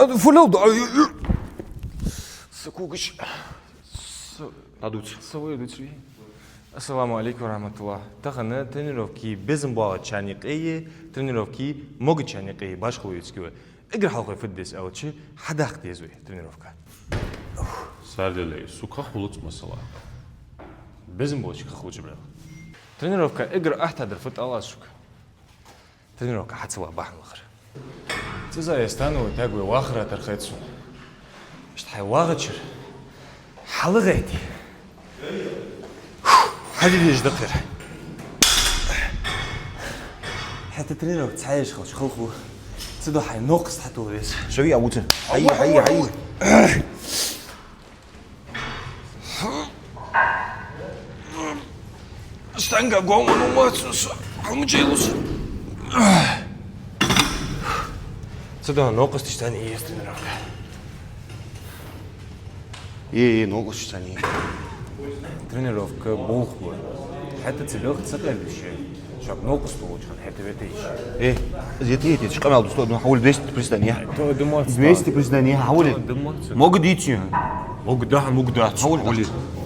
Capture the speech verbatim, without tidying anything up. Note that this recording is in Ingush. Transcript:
Ада фу лел да? Са когаш. С-, дӀадувца. Са вай дувцарий? Ассаламу Ӏалайкум ва рахьматуллахӀ. Тахан тренировка безам боагӀачарна юкъе, тренировка могачарна юкъе башхало юцкий вай. Эггара хьалха фу де деза аьлча, хьадаккха деза вай тренировка. Сардилей, сога хулац масала. Безам болча хулача браха. Тренировка эггара ахтадар фу тӀалас шуга. Тренировка хьа ца ва бахьан лахара. Циза я стану таг вай вахара тархайт сона. Ишта хьай вагӀачар. ХьалагӀайти. Хьадидеш дакхир. ХӀаьта тренировка цхьаеш халч халху. Цу до хьай нокъост хьатул вес. Шави а вуца. Хьай, хьай, хьай. Штанга гом вану мацус, хӀама чайлус. Цу дагӀа нокъосташ цани ес тренировка. Е, е, нокъосташ цани. Тренировка болх ба. ХӀаьта цу белха ца къердаш. Шоай нокъост болча хана хӀаьта ветаеш. Э, из ете, ете, шкъамал дусто, ну, хьавола двести приседаний. То думац. Двести приседаний, хьавола. То думац. Мога дийцу. Мога да, мога дац. Хьавола. Хьавола.